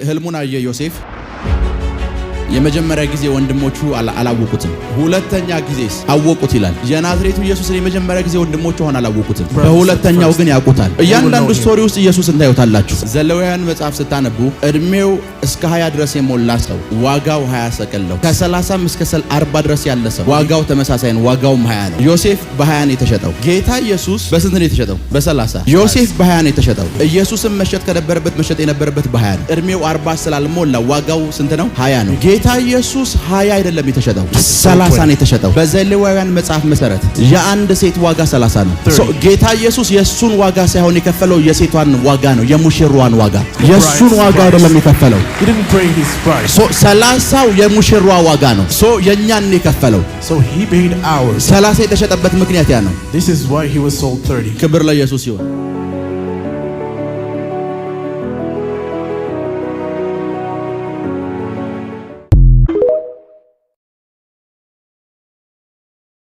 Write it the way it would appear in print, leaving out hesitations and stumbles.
ህልሙን አየ ዮሴፍ። የመጀመሪያ ጊዜ ወንድሞቹ አላወቁትም። ሁለተኛ ጊዜስ አወቁት ይላል። የናዝሬቱ ኢየሱስን የመጀመሪያ ጊዜ ወንድሞቹ አሁን አላወቁትም። በሁለተኛው ግን ያውቁታል። እያንዳንዱ story ውስጥ ኢየሱስን ታዩታላችሁ። ዘሌዋውያን መጽሐፍ ስታነቡ እድሜው እስከ 20 ድረስ የሞላ ሰው ዋጋው 20 ሰቅል ነው። ከ30 እስከ 40 ድረስ ያለ ሰው ዋጋው ተመሳሳይ ነው። ዋጋውም 20 ነው። ዮሴፍ በ20 ነው የተሸጠው። ጌታ ኢየሱስ በስንት ነው የተሸጠው? በ30። ዮሴፍ በ20 ነው የተሸጠው። ኢየሱስም መሸጥ ከነበረበት መሸጥ የነበረበት በ20 ነው። እድሜው 40 ስላልሞላ ዋጋው ስንት ነው? 20 ነው። ጌታ ኢየሱስ 20 አይደለም የተሸጠው፣ 30 ነው የተሸጠው። በዘሌዋውያን መጽሐፍ መሰረት የአንድ ሴት ዋጋ 30 ነው። So ጌታ ኢየሱስ የእሱን ዋጋ ሳይሆን የከፈለው የሴቷን ዋጋ ነው፣ የሙሽሯን ዋጋ። የእሱን ዋጋ አይደለም የከፈለው። He didn't pay his price. So 30ው የሙሽሯ ዋጋ ነው። So የእኛን ነው የከፈለው። So he paid ours. 30 የተሸጠበት ምክንያት ያ ነው። This is why he was sold 30. ክብር ለኢየሱስ ይሁን።